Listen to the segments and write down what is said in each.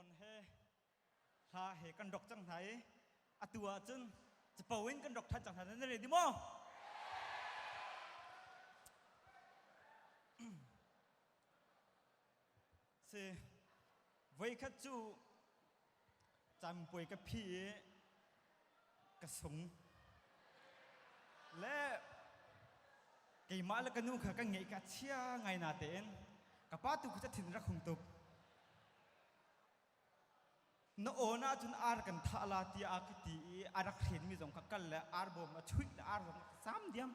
On he hla he kan rok cang hna i atu ah cun capo in kan rok ṭhan cang hna. Nan ready maw? Si voikhat cu campuai ka phi i ka sung le keimah le ka nu kha kan ngeih ka chia ngai na tein ka pa tu kha thin rak hung tuk. Na aw na cun ar kan thah la tiah a ka ti i a rak hren mi zong kha kal le ar bawm a chuih le ar zong sam diam.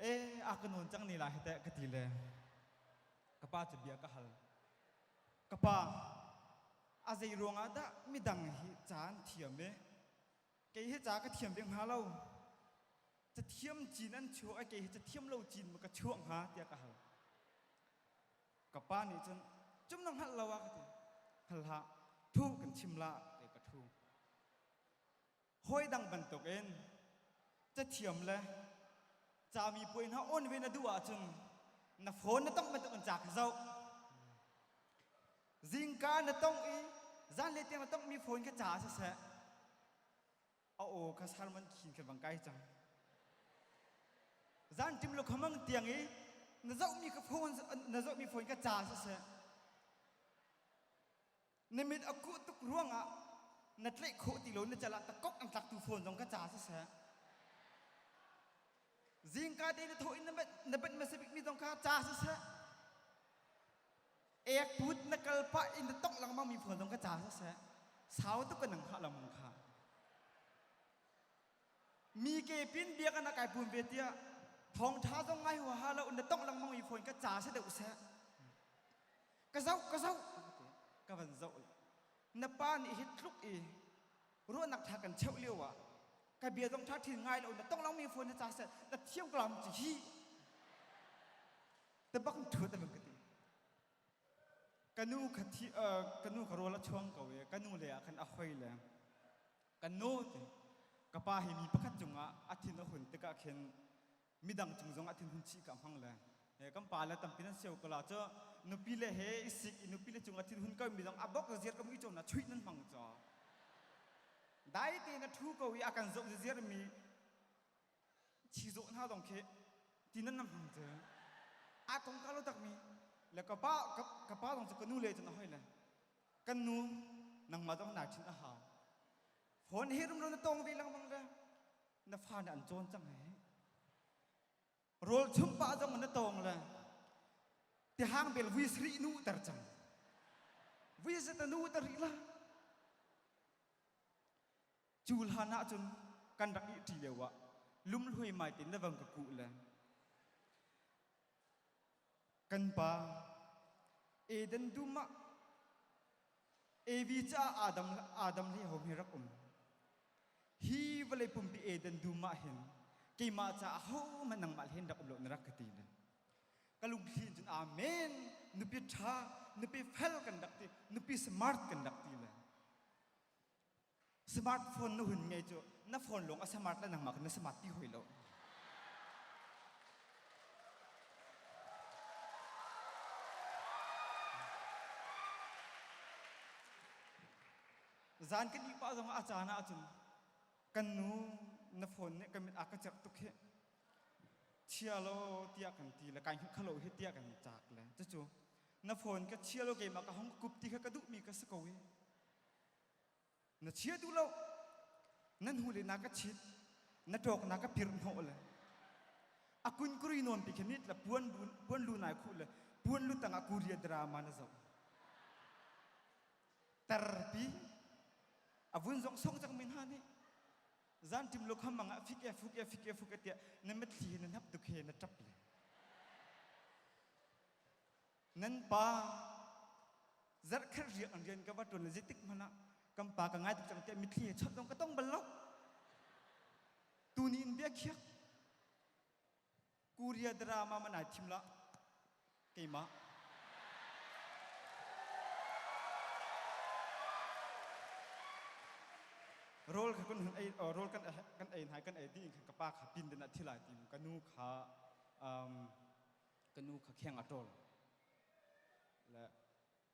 E a ka nawn cang ni la hi teh ka ti le ka pa cu bia ka hal. Ka pa, a zei ruangah dah midang hi ca an thiam i kei hi ca ka thiam ve hnga lo? Cathiam cin an chuah i kei hi cathiam lo cin ma ka chuah hnga tiah ka hal. Ka pa nih cun cum na hngalh lo ah ka ti. Hngal hlah, thu kan chim la te ka thu. Hawi dang bantukin cathiam le cami puai hna on ve na duh ahcun na phone na tongh bantuk in ca kha zoh. Zingka na tongh i zanlei tiang na tonghmi phone kha ca siseh, a aw kha sermon khin kha bang kai cang. Zan tim lo khamang tiang i na zohmi kha phone na zohmi phone kha ca siseh, na mit a kuh tuk ruangah na tlaih khawh ti lo na cal ah takok an tlak tu phone zong kha ca siseh, zingka te na thawh in na bat hmasa bik mi zong kha ca siseh, ek put na kal pah in na tongh lengmang mi phone zong kha ca siseh, sau tuk ka nang hah lengmang kha. Mi ke pin bia kan kai pun ve tiah thawngtha zong ngai huaha lo na tongh lengmang mi phone ka ca si deuh seh. Ka zoh, ka zoh, ka van zoh. Na pa nih hi tluk i ruahnak tha kan cheuh lio ah ka bia zong tha thin ngai lo na tong lo mi phone na ca seh na thiam ko lam chi hi te bak thu te bang ka ti. Ka nu kha thi ka nu kha rawl a chuang ko i ka nu le ah khan a hoi le kan nu te ka pa hi mi pakhat cungah a thin a hun tikah khin midang cung zong ah thinhun chih ka hmang le kan pa le tampi nan sio kala cu nupi le he i sik i nupi le cung ah thinhun ko mi zong a bok ziar ka mui na chuih nan hmang cho dai te na thu ko i a kan zoh ziar mi chi zo hna dong khi ti nan nam hmang cu a kong ka lo tak mi le ka pa ka pa dong cu ka nu le cu na hoi le kan nu nangmah dong na thin a hau phone hi rum na tong ve lengmang le na fa nih an cawn cang he. Rawl chung pah zong na tawng le tihang bel vui sri nu ter cang vui zata nu ter rih la. Cu hlan ah cun kan rak ih ṭi lio ah lumhluai mai te na vang ka kuh le kan pa Eden dum ah Evi caah Adam Adam le hom hi rak um. Hi vawlei pumpi Eden dum ah hin keimah caah hohmanh nangmah hen rak um lo na rak ka ti le ka lungthli in cun amen, nupi ṭha, nupi fel kan rak ti, nupi smart kan rak ti le smartphone na hun ngei cu na phone lawng a smart le nangmah kha na smart ti hoi lo. Zan kan ih pah zong ah a caan ah cun kan nu na phone nih kan mit a ka cerh tuk hi chia lo tiah kan ti le kai hngilh khalo hi tiah kan cak le cucu na phone ka chia lo keimah ka hong kup ti kha ka duhmi ka si ko i na chia duh lo nan hu le na ka chit na ṭawk na ka pirh hnawh le a kun kuri nawn pi khin nit le puan puan lu nai khuh le puan lu tangah Korea drama na zoh terpi a vun zong song cang min ha nih zan tim lo kham mangah fik e fuk e fik e fuk e tiah na mitthli na hnap tuk he na ṭap le nan pa zarhkhat riak an rian ka va ṭuan le zeitik hmanh ah kan pa ka ngai tuk cang tiah mitthli he chawnh zong ka tong bal lo. Tuni in bia khiak Korea drama man ai thim la keimah rawl kha kun hun ei rawl kan kan ei hna kan ei dih in khan ka pa kha pin den ah thil ai tim ka nu kha um, ka nu kha kheng a ṭawl le.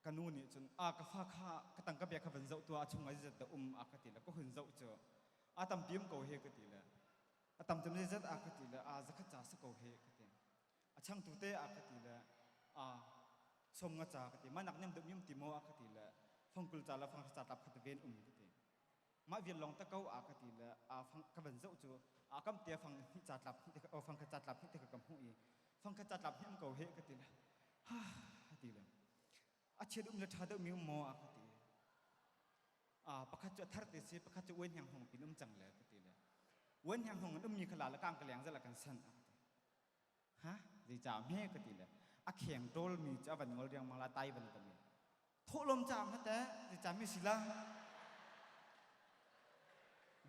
Ka nu nih cun a ka fa kha ka tangka bia kha van zoh tuah a chung ah zeizat dah um a ka ti le ka hun zoh cu a tampi um ko he ka ti le a tam cem zeizat a ka ti le a zakhat ca si ko he ka ti. A changtu te a ka ti le a som nga ca ka ti. Mah nak nem deuh mi um ti maw a ka ti le fangkul ca le fanghra ca tlap khat ven um ka ti. Mah vial lawng ta ko a ka ti le a fang ka van zoh cu a kam te fang hnih ca tlap hnih te fang khat ca tlap hnih te ka ka hmuh i fang khat ca tlap hnih um ko he ka ti le ha ti le a chiat um le ṭha deuh mi um maw a ka ti. A pakhat cu a thar te si pakhat cu uan hiang hong pin um cang le ka ti le uan hiang hong an um mi kha la la kang ka leng zala kan san a ka ti. Ha zeicah hme ka ti le a kheng ṭawl mi cu a van ngol riangmang la tai van tam i thawhlawm ca hma teh zeicah mi si la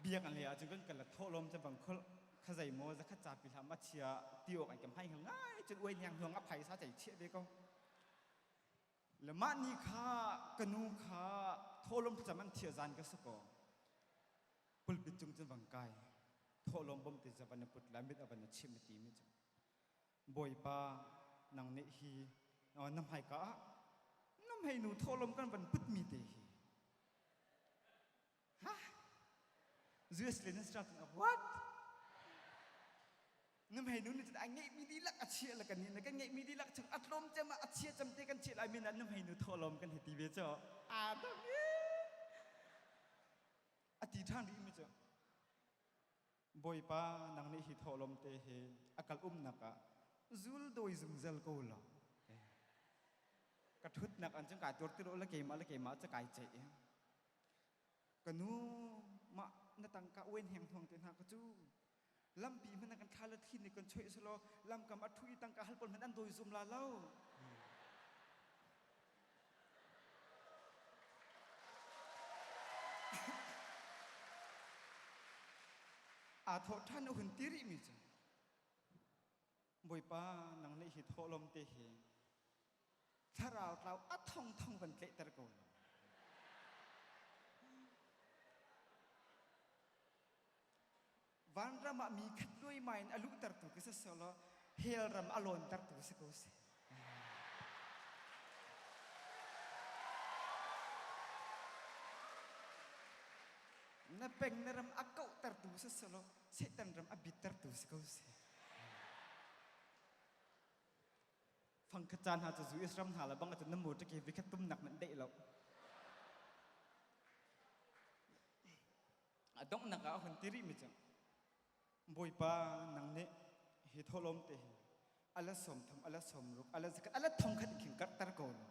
biak an le ahcun kan kal thawhlawm ca bang khol kha zei maw zakhat ca pi hlah ma chia ti awk an kan hmai hal ngai cun uai hniang hnuang a phaisa cei chiah ve ko le mah ni kha ka nu kha thawhlawm thlacam an thiah zan ka si ko pulpit cung cun vang kai thawhlawm bom te zavan a put la mit avan a chim a ti mi cu Bawipa nang nih hi na hmaika ah na hmeinu thawhlawm kan van put mi te hi ha US le nan start what na hmeinu nih cun a ngeihmi dihlak a chiah le kan nih na kan ngeihmi dihlak chung a tlawm cem ah a chia cem te kan chiah lai mi na na hmeinu thawhlawm kan hei ti ve cu a dam a ti ṭhan rih mi cu Bawipa nang nih hi thawhlawm te hi a kal umnak ah zul dawi zungzal ko law ka ṭhutnak an cun kai tuar ti lo le keimah le keimah cu kai ceih ka nu mah na tangka uen heng hnuang te hna ka cu lampi hmanh kan thla le thli nih kan choih selaw lamkam a ṭhu i tangka hal pawl hmanh an dawi zum la lo. Aa thawh ṭhan a hun ti rihmi cu Bawipa nang nih hi thawhlawm te hi thlarau tlau a thongthong van tlaihter ko law vanram ah mi khat luaimai in a luhtertu ka si selaw hell ram a lawntertu si ko seh. Na peng na ram a kauhtertu si selaw Satan ram a bittertu si ko seh. Fangkhat caan hna cu zu Israel hna le bang ahcun na motor ke vikhat tumnak nan deih lo. A donghnak ah a hun ti rihmi cu Bawipa nang nih hi thawhlawm te hi ala sawmthum ala sawmruk ala zakhat ala thongkhat in khin karhter ko law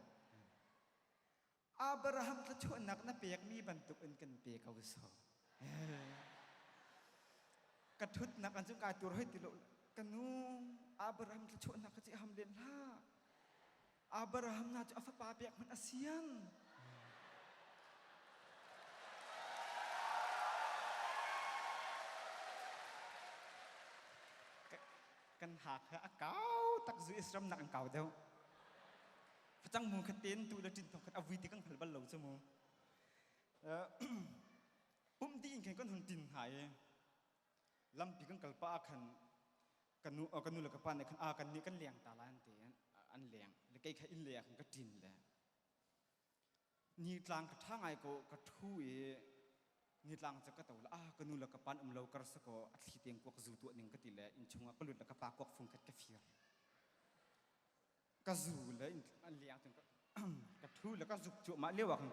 Abraham thluachuahnak na pekmi bantuk in kan pe ko so ka thutnak an cung kai tur hoi ti lo ka nu Abraham thluachuahnak ka ci ham len hlah Abraham na cu a fapa pek hmanh a siang. Kan hak he a kau tak zu Israel nak an kau deuh. Facang mu khat ten tu le tin thong khat a vui ti kan hngal bal lo cu mu. Pum ti in khan kan hun tin hna i lampi kan kal pah ah khan ka nu ka nu le ka pa nih khan a kan nih kan leng ta lai an ti an leng le kei kha inn lei ah khan ka ṭin le nitlang ka ṭha ngai ko ka ṭhu i nitlang cu ka to le a ka nu le ka pa um lo kar sa ko a thli teng kuak zu tuah ning ka ti le inn chungah ka lut le ka pa kuak fung khat ka fir ka zu le an leng cun ka ṭhu le ka zuk cuahmah lio ah khan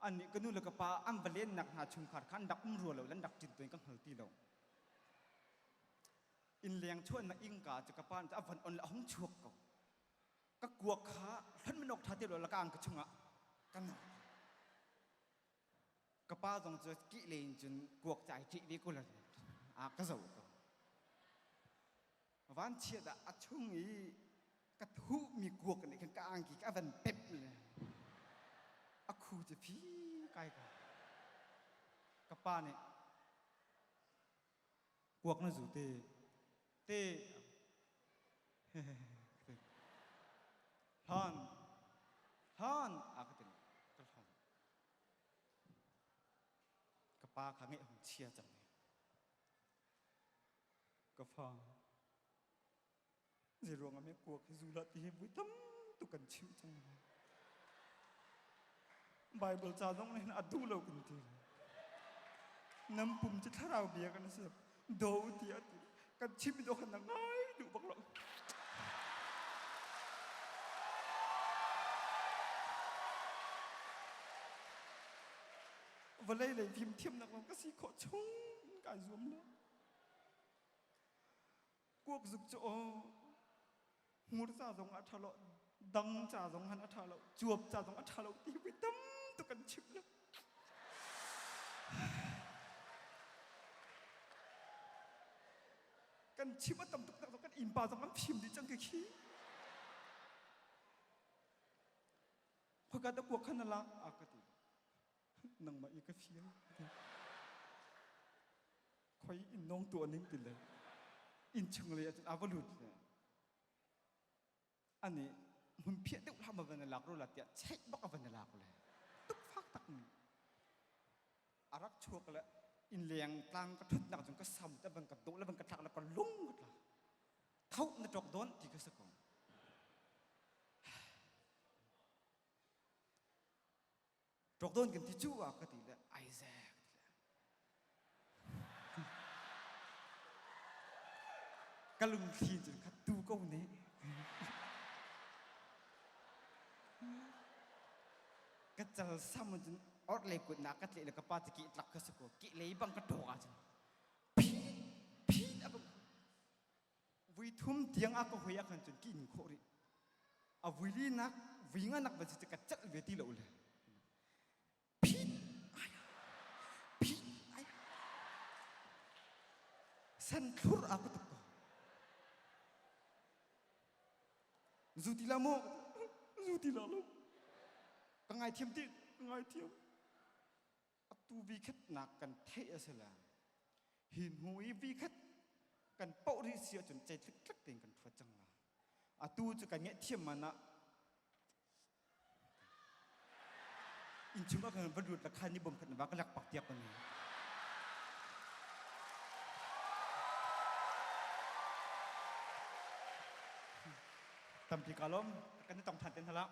annih ka nu le ka pa an va lennak hna chungkhar kha an rak um rua lo le an rak ṭin tuin ka hngal ti lo innleng chuahnak innka cu ka pa a van on le a hung chuak ko ka kuak kha hlonh manok ṭha te lo la ka ang ka chungah ka nor ka pa zong cu kih le in cun kuak cai ṭih ve ko la a ka zo ko vanchiat ah a chung i ka thuhmi kuak nih khan ka angki ka van pep le a khu cu phi kai ka ka pa nih kuak na zu te te hlan hlan a ka ti ka hlan ka pa kha ngeih hung chia cang Ka fa, zeiruang ah kuak hi zu hlah ti hi vui tam tuk kan chimh cang. Bible ca zong nih a duh lo kan ti. Nan pum cu thlarau bia kan si. Do ti a ti. Kan chim do khan na ngai duh bak lo. Vawlei lei fimthiamnak lawng ka si khawh chung kai zuam lo. Kuak zuk cu aw hmur ca zong a ṭha lo, dang ca zong han a ṭha lo, cuap ca zong a ṭha lo ti voi tam tuk kan chim lo. Kan chim a tam tuk tak kan innpa zong an phim dih cang ke khi. Khoika da kuak khan na lak a ka ti. Nangmah i ka fial. Khoi inn nong tuah ning ti le inn chung lei ahcun a va lut le ani hmun phiah deuh hlah ma van lak ro la tiah cheih bak a van lak le tukfak tak mi a rak chuak le inn leng tlang ka thutnak cung ka sam te van ka dawh le van ka thlak le ka lung ka tla tho na ṭok dawn ti ka si ko. Ṭok dawn kan ti cu a ka ti le Isaac ti le ka lungthli cun khat tu ko ne. Ka cal sam cun orhlei kut na ka tleh le ka pa ti ki tlak ka si ko ki lei bang ka ṭok ahcun phit phit a bang vui thum tiang a ka hoi ah khan cun ki in khawh rih. A vui li nak vui nga nak van si cu ka celh ve ti lo le phit ai phit ai san thlur a ka tuk ko. Zu ti la maw? Zu ti la lo. Ka ngaithiam ti ka ngaithiam. Atu vi khat nak kan theih a si la hi hnu i vi khat kan poh rih si ahcun cei tlik tein kan thuat cang la. Atu cu kan ngaihthiam man ah innchung ah kan va lut la khan ni bom khat na va ka lak pak tiak kan. Tampi ka lawm. Kan i tong than ten hala.